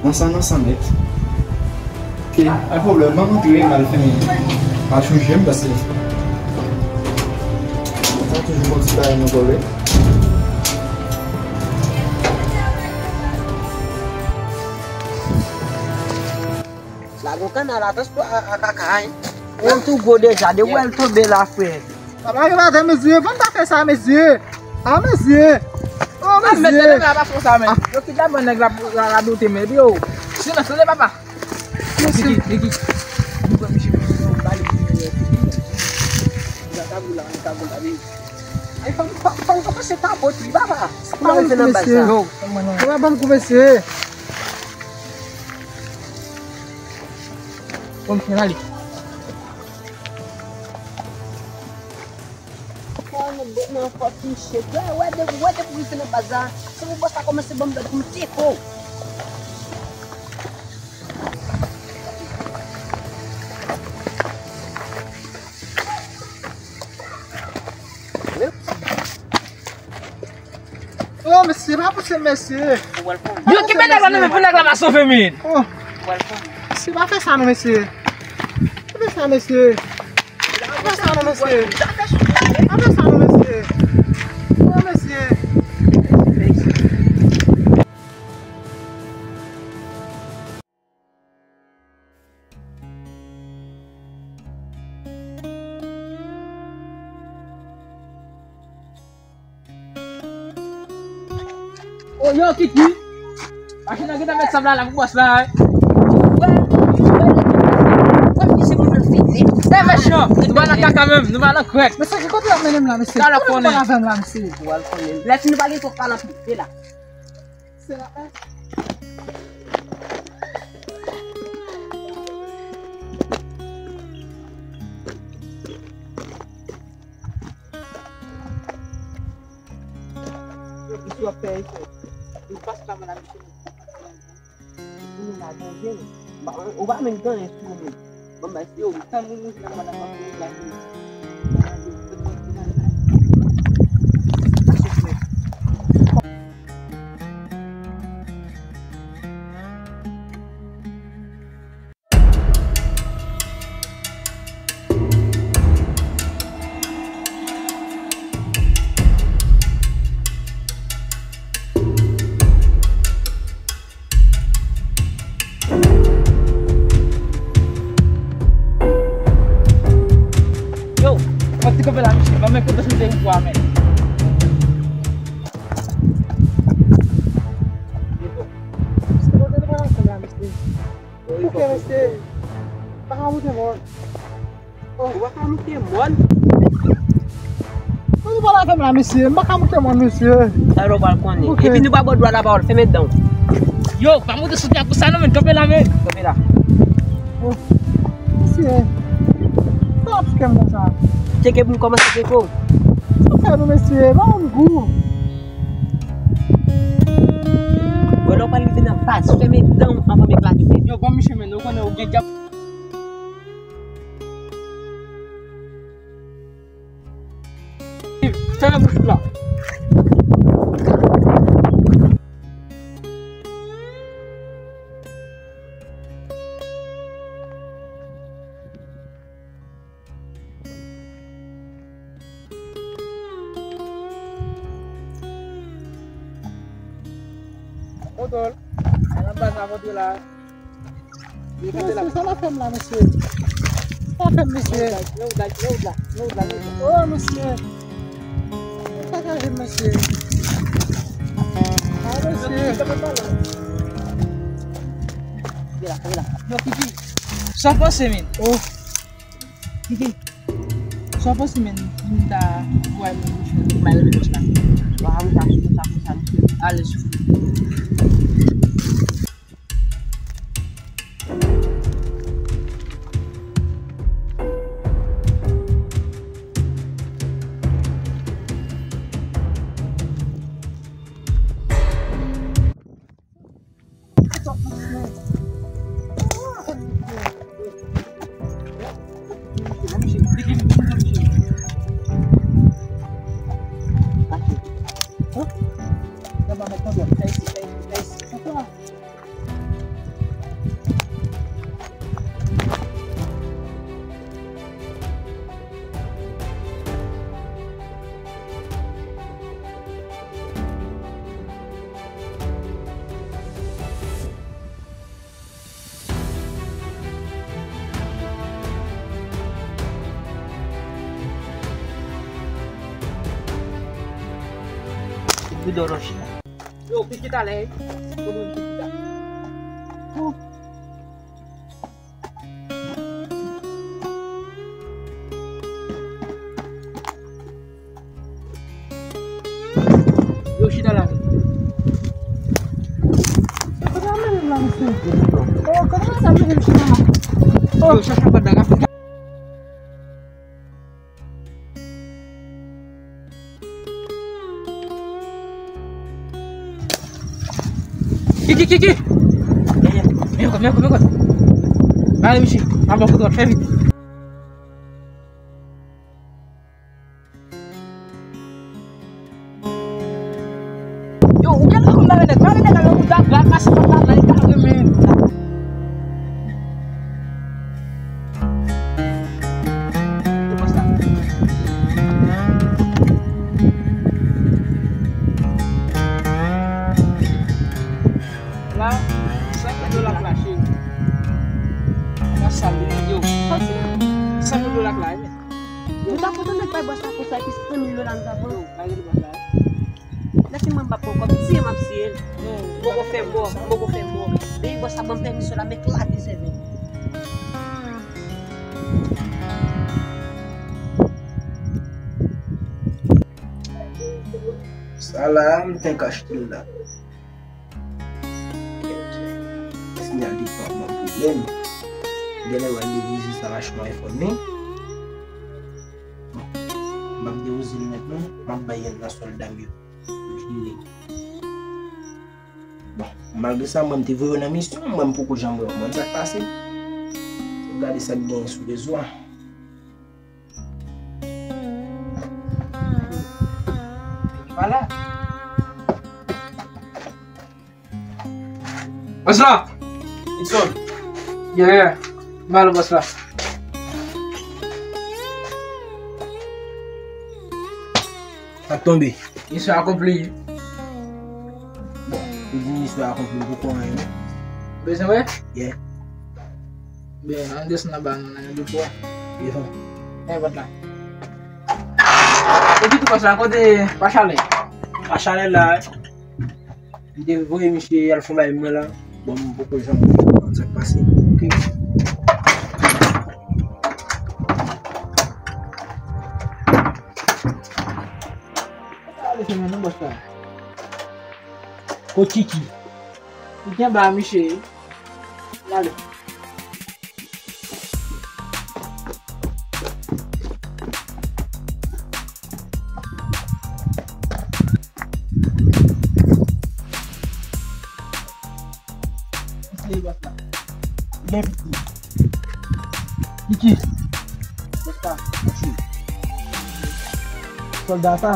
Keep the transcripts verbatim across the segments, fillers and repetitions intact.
Nan san, nan san mèt. Ok, pa pwoblèm, m ap antre, m al fè, m al chanje m, paske sa toujou gon ti bagay nan kò l, wi. La gon kannal, atansyon a, a kaka, wi. Ou menm tou gwo deja, depi w wè l tonbe la, frè. Papa, gen bagay, mesye, ban m pa fè sa, mesye. Ah, mesye. Oh, mesye. Mèt tande la, pa fè sa, men. Yo kidnape nèg la, la, la dote, men, yo. Silans, tande, papa. Mesye. Niki, Niki. Nou pran misye, nou ba li nimewo fini. Li nan kagoul la, li nan kagoul la, men. Ay, fò m, fò m, fò m kòmanse pa bòt li, papa. Kòman l fè nan baz sa? Yo, papa, ban m kou, mesye. Bon, men ale. Fò nou bòt nan fò ti chèf. Wè, wè, depi, wè, depi w rive nan baz la, se pou bòs la kòmanse ban m dòd pou m teke w. Oh, mesye, pa pouse, mesye. Yo, kenbe nèg la nan men pou nèg la pa sove, men. Oh. Mesye, pa fè sa non, mesye. Pa fè sa, mesye. Pa fè sa non, mesye. Pa fè sa non, mesye. Oh, mesye. Oh, yo, Kiki. Machin nan gentan met sab la, la pou bòs la, wi. Wè, wè, wè, fè moun yo fini. E mechan, nou pa nan kaka menm, nou pa nan krèk. Men sa ki kote w ap mennen m la, mesye? Talè konnen. Kote w ap mennen m la, mesye? Lè fini, nou pa gen twòp pale anpil, vin la. Se la, eh. Yo, misye ap fè efò. Li pas pa mal a misye. Ou pa menm gen anyen sou ou menm. Bon, baz, yo, ou tann moun mouri nan mòn nan, ap mouri la, yo. Yo, fòk ti kanpe la, mesye. Ban mwen kote sou te ou pwa, men. Kote nou pral ansanm la, mesye? Ok, mesye. Pa ka moute mòn. Oh. Ou pa ka moute mòn? Kote w pral avè m la, mesye? M pa ka moute mòn, mesye. Sa nou pral konnen. Ok. Epi nou pa ba w dwa lapawòl, fèmen dan w. Yo, pa moute sou tè a konsa non, men. Kanpe la, men. Kanpe la. Oh. Mesye. Sa w ap tcheke m konsa? Tcheke pou m kòmanse tcheke w. Sa w fè nou, mesye? Ba m gou. Bon, lè w pral rive nan baz, fèmen dan w anvan m eklate tèt. Yo, ban m chemen, nou konnen ou gen dyab. Fèmen bouch ou la. Kontwòl. Al nan baz la, montre la. Mesye, sa w ap fè m la, mesye? Sa w ap fè m, mesye? Oh, mesye. Sakaje m, mesye. Ah, mesye. Yo, Kiki, sa w panse, men? Oh. Kiki, sa w panse, men, pou m ta voye moun bouch la, pou m al rele bòs la? Wa, ou ta sou sa konsa, mesye. Ale, sou. Yo, ki chita la, eh? Kote w chita? Yo, chita la. Kote w mennen m la, mesye? Oh, kote w mennen m chita la? Oh, chache yon kòd la, ka fè. Ki, ki, ki, ki? Men kòb, men kòb, men kòb. Mare, mesye. Mwen ba w kontwòl, fè vit. Yo, ou genlè konn mare nèg, mare nèg la nan mouda, gra pase nan la, la, li ka renmen. La, senk mil dola k la, cheri. Sa sal, yo. Senk mil dola k la, wi. Yo. Nou ta kontan nèg bay bòs la konsa, epi senk mil dola nou ta pran. Yo, pa gen bòs la. Lè fin mwen m pa pran kòb, tiye m ap tiye l. M poko fè mò, m poko fè mò. Depi bòs la ban m pèmisyon la, m eklate sèvèl. Sa la, m fenk achte l la. Sinyal te pran ban pwoblèm. Genlè w al depoze sa machin nan iPhone li. Bon, m p ap depoze l nèt non, m ap bay yonn nan sòlda m yo. Bon, malgre sa, mwen m te voye yo nan misyon, mwen m poko janm wè yo. Mwen sa k pase. Gade sa k genyen sou rezo a. Vwala. Bòs la! Nixon! Yeah, yeah. Malo, bòs la. Sa k tonbe? Misyon akonpli. Bon, ou di misyon akonpli, ou poko anyen, non? Bezwen wè? Yeah. Ben, ann desann anba non, nan yon depo. Devan. Nenpòt la. Epi tou bòs la, kote pa chalè? Pa chalè la. M te voye misye al fon bay mwen la. Bon, m poko janm konn sa k pase. Ok. Sa ale fè men non bòs la. Kot Kiki? Kiki anba misye. L ale. Kiki? Kiki? Kiki? Sòlda sa.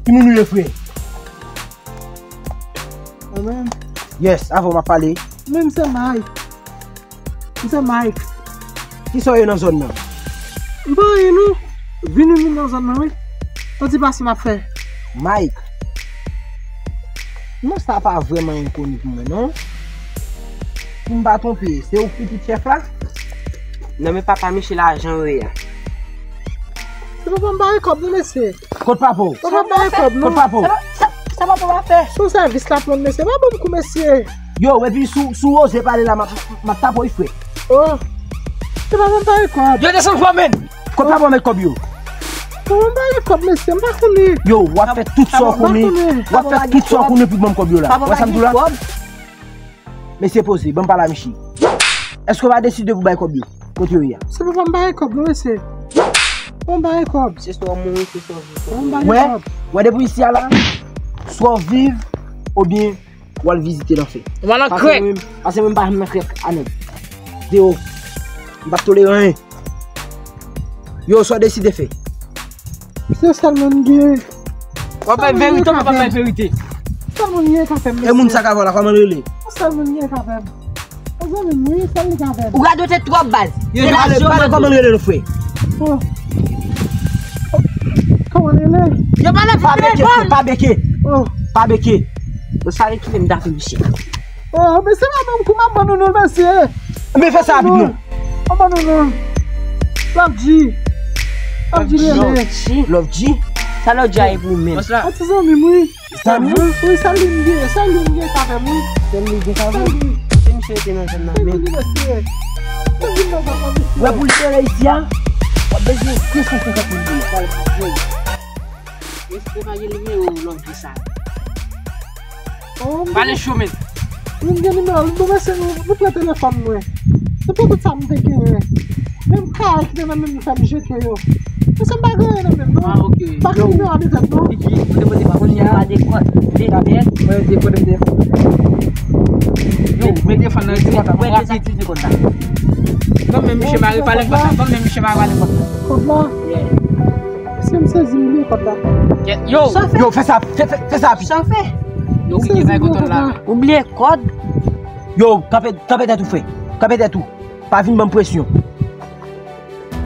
Ki moun ou ye, frè? Mwen menm? Yes, avè w m ap pale. Mwen menm se Mike. M se Mike. Kisa w ye nan zòn nan? M pa anyen non. Vini m vin nan zòn nan wi. Yon ti pase m ap fè. Mike. Non sa pa vrèman enkoni pou mwen non. Si m pa twonpe, se ou k pitit chèf la? Non men papa Michel ajan yo ye a. Se papa m pa gen kòb non mesye. Kot papa w? Papa m pa gen kòb non. Kot papa w? Sa, sa, sa papa w ap fè? Se yon sèvis l ap rann mesye. Pa ban m kou mesye. Yo, epi si w, si w oze pale la, m ap, m ap tape w wi frè. Oh. Se papa m pa gen kòb. Yo desann fò men. Kot papa w met kòb yo? Papa m pa gen kòb mesye, m pa konnen. Yo, w ap fè tout sa w konnen. W ap fè tout sa w konnen pou ban m kòb yo la. Wè sa m di w la? Mesye poze, ban m pale a Michi. Èske w pa deside pou bay kòb yo? Kote yo ye a? Se papa m pa gen kòb non mesye. Papa m pa gen kòb. Se swa w mouri, se swa w viv. Papa m pa gen kòb. Wè, depi isi a la, swa w viv, oubyen w al vizite lanfè. Ou pa nan krèk. Pase mwen, pase mwen pa janm nan krèk a nèg. Deyò. M p ap tolere anyen. Yo, sa w deside fè? Se sèl moun gen. W ap bay verite ou w p ap bay verite? Sèl moun gen ka fè m, mesye. E moun sa k avè w la, kòman l rele? Sèl moun gen ka fè m. Mezanmi, wi, sèl li ka fè m. Ou radote twòp, baz. Yo, pale, pale, kòman l rele, non, frè? Oh. Kòman l rele? Yo, pale, pa beke, pa beke. Oh. Pa beke. Yo, sa ki fè m tape misye. Oh, mesye, m ap ban m kou, m ap ban nou non, mesye. Men fè sa rapid, non. M ap ban nou non. Love G. Love G, Love G. Love G. Sa Love G a ye pou ou menm? Bòs la. A ti zanmi m, wi. Zanmi? Wi, sèl li m gen, sèl li m gen k avè m, wi. Sèl li gen k avè m? Sèl li. Se misye te nan zòn nan, men. Sèl li, mesye. Sèl li nan zòn nan, mesye. Wè pou l fè la isi a, w ap bezwen de san senkant mil dola. Sa l ap bezwen. Mesye pa gen nimewo Love G sa. Oh, pale cho, men. Moun gen nimewo l, bon, mesye, nou, nou pran telefòn mwen. Se pou tout sa m te genyen. Menm kay ki te nan men m, fè m jete yo. Mesye, m pa gen anyen nan men m, non. Ah, ok. Pa gen nimewo a de tèt, non. Piki, ou te pote pa kounye a. Pa de kòd, de tèt. Mwen te pote telefòn. Yo, mete telefòn nan, mete telefòn nan, rapid. Ban m men misye mare pale konsa. Ban m men misye mare pale konsa. Kòd la? Yeah. Mesye, m sezi, m bliye kòd la. Yo. Yo, fè sa, fè, fè, fè sa rapid. Sa fè? Yo, kite bay kòd la. Ou bliye kòd? Yo, kanpe, kanpe tèt ou, frè. Kanpe tèt ou. Pa vin ban m presyon.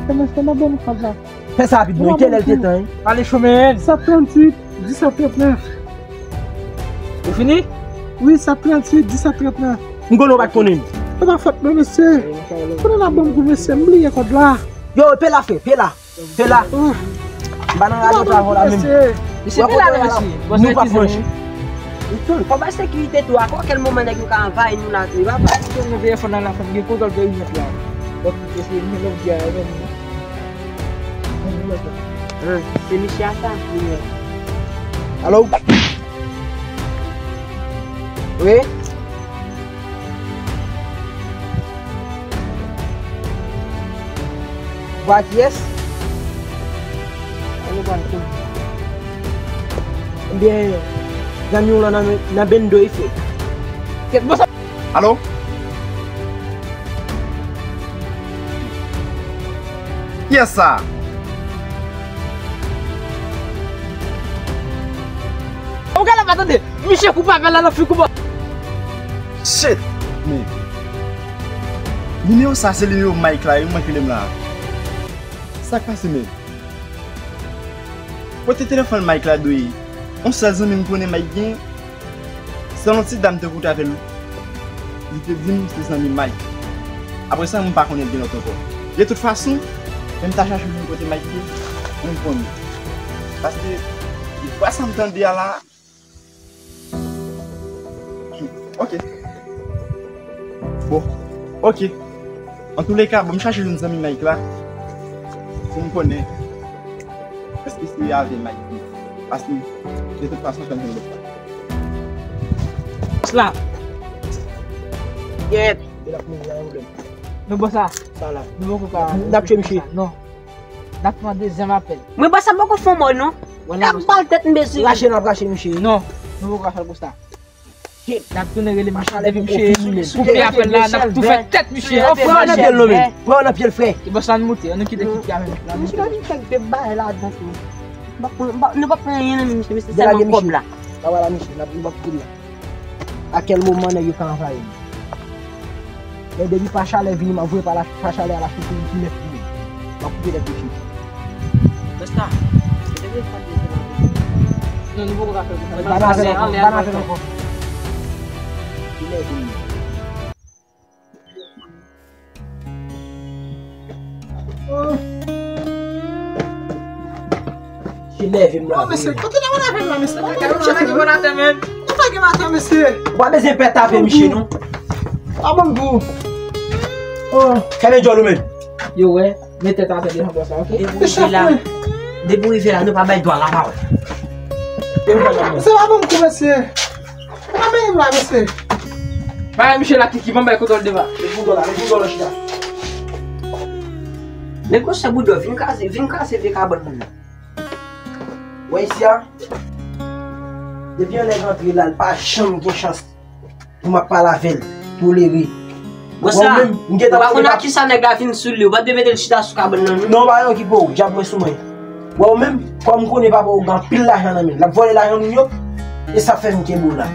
Fè m, fè m ban m kòd la. Fè sa rapid, non. Kilè l te tan, hein? Pale cho, men. Sèt tranntuit, disèt trannèf. Ou fini? Wi, sèt tranntuit, disèt trannèf. M konnen w pa t konnen l. Se pa fòt mwen, mesye. Konnen n ap ban m kou, mesye. M bliye kòd la. Yo, pela, frè, pela. Pela. M pa nan radyo travay la menm. Mesye, pela, mesye. Nou pa franch. Ou konn, fò bay sekirite tou, a kèl moman nèg yo ka anvayi nou la tou, papa. Ou konn, nou veye fò nan la fanm, gen kontwòl perimèt la. Donk, mesye, nou menm, nou di a menm. Ah, se misye a sa. Alo? Wi? Vwa kiyès? Alo, pral tou. Ebyen, zanmi w lan nan, nan bendo, wi, frè. Kèt, bon, sa. Alo? Kiyès sa? Ou gade pa tande, misye koupe apèl la nan figi koupe. Shit, men. Nimewo sa se nimewo Mike la, wi, mwen rele m la. Sa k pase, men? Kote telefòn Mike la dwe ye? Yon sèl zanmi m konnen Mike gen. Selon ti dam te koute avè l, li te di m se zanmi Mike. Apre sa, m pa konnen l gen lòt ankò. De tout fason, men m ta chache jwenn kote Mike ye, pou m konnen. Paske, vwa sa m tande a la, ok. Bon, ok. Antouleka, bon, m chache jwenn zanmi Mike la. Pou m konnen èske se avè Mike li ye. Paske, de tout fason, fè m jwenn lòt la. Bòs la. Yèt. Men bòs la. Sa la. Nou poko ka. N ap tchwe misye. Non. N ap pran dezyèm apèl. Men bòs la poko fè mò non. N ap ba l tèt, mesye. Rache, n ap rache misye. Non, nou poko ka fè l konsa. N ap tounen rele misye, depi misye koupe apèl la, n ap tou fè tèt misye. Frè w nan pye l non, men. Frè w nan pye l, frè. E bòs la, n moute, ann nou kite kite avè misye. Misye pa vin fè de bagay ladan tou. Nou p ap pran anyen nan men misye, misye sèlman kòb la. Delage misye. Travay la, misye, n ap, nou p ap kite l la. A kèl moman nèg yo ka anvayi m? Men depi pa chalè vini, m ap voye pa la, pa chalè a la choukou ki nèf pou mwen. M ap koupe tèt misye. Basta. Non, nou poko ka fè konsa. Ban m fè ankò. Ban m fè ankò. Ki nèf vini. Ki nèf vini la. Oh, mesye, kote nan mwen avè m la, mesye? Kote nan mwen avè m la, mesye? Ou pa bezwen pè tape misye, non. A bon gou. Oh. Kèlè djòl ou menm? Yo, wè. Met tèt atè devan bòs la, ok? Depi w rive la, depi w rive la, nou pa bay dwa lapawòl. Mesye, pa ban m kou, mesye. Pa ban m la, mesye. Bay misye la kiki, ban m bay kontwòl devan. Met bouton la, met bouton la, chita. Negosye boudò, vin kraze, vin kraze vye kabann moun nan. Wè isi a, depi yon nèg antre la, l pa janm gen chans. Pou m ap pale avè l, tolere. Bon, sa, ou pa konn ak kisa nèg la vin sou li, ou pa t dwe mete l chita sou kabann nan, non. Non, pa yon ki pou ou, djab mwen sou mwen. Wè ou menm, kòm m konnen papa w gen anpil lajan nan men l, l ap vòlè lajan moun yo, e sa fè m kenbe w la.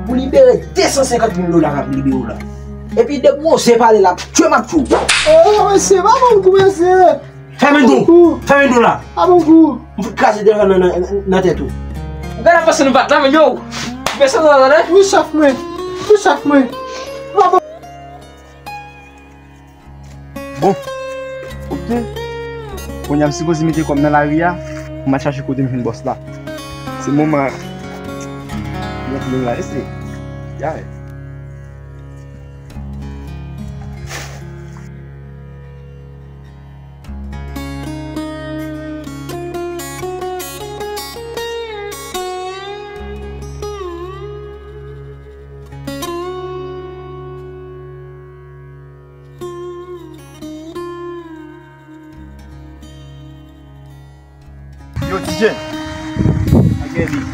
Pou libere de san senkant mil dola m ap libere w la. Epi depi w oze pale l ap tchwe m ap tchwe w. Oh, mesye, pa ban m kou, mesye. Fèmen do. Fèmen do la. Pa ban m kou. M fout kraze telefòn nan, nan, nan tèt ou. Ou gade fason nou bat la, men yo. Mesye, nou la, non? Wi, chèf mwen. Wi, chèf mwen. Bon, oke. Kounye a m sipoze mete kò m nan lari a, pou m al chache kote m jwenn bòs la. Se moman m ap vin la, ese. Ya. Yo, D J. Sa gen la menm?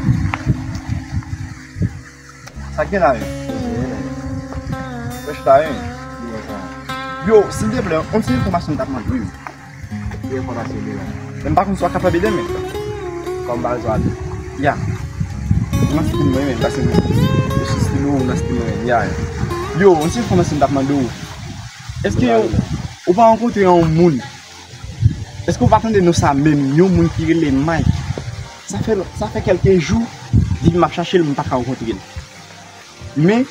Sa k gen la menm? Frèch la menm? Yo, silteplè, yon ti enfòmasyon m t ap mande w. Ki enfòmasyon li la? Men m pa konn si w ap kapab ede m. Kòm pa bezwen ede. Ya. Ou nan stil mwen menm, paske m sou stil ou, ou nan stil mwen menm. Ya. Yo, yon ti enfòmasyon m t ap mande w. Èske ou pa rankontre yon moun? Èske ou pa tande non sa menm? Yon moun ki rele Mike. Sa fè, sa fè kèlke jou, depi m ap chache l, m pa ka rankontre l. Men,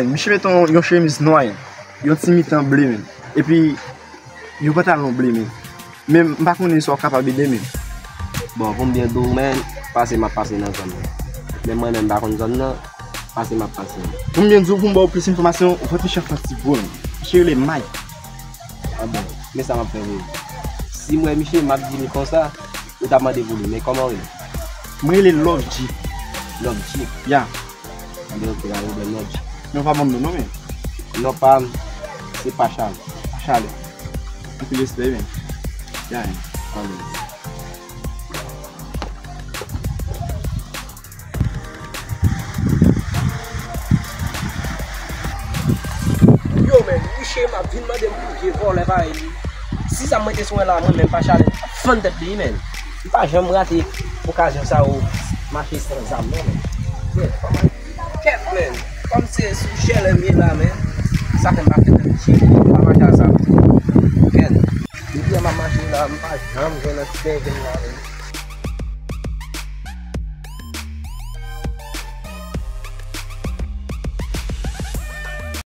misye mete yon, yon chemiz nwa, yon ti mitan ble menm. Epi, yon pantalon ble menm. Men, m pa konnen si w ap kapab ede m menm. Bon, pou m byen di w, men, pase m ap pase nan zòn nan. Men mwen menm, m pa konn zòn nan, pase m ap pase. Pou m byen di w, pou m ba w plis enfòmasyon, ou fòk chèf nan ti gwo menm. Misye rele Mike. A bon, men sa m ap fè vre. Si m wè misye, m ap di l konsa, ou t ap mande pou li, men kòman w rele? Mwen rele Love G. Love G? Ya. Anben, oke, pa gen pwoblèm, Love G. Men w pa ban m non, non, men. Non pa m, se Pachal. Pachal. Anpil respè, men. Ya, men. Anben. Yo, men, Miche m ap vin mande m pou vye vòlè parèy li. Si sa m rete sou mwen la, mwen menm pa chale, m ap fann tèt li, men. M pa janm rate okazyon sa yo mache san zam, non, men. Men, kòman, kèt, men. Kòm se sou chèlè m ye la, men. Sa fè m pa fè tèt Miche, m pa mache a zam. Kèt. Depi yè m ap mache la, m pa janm jwenn nan ti bèven la, men.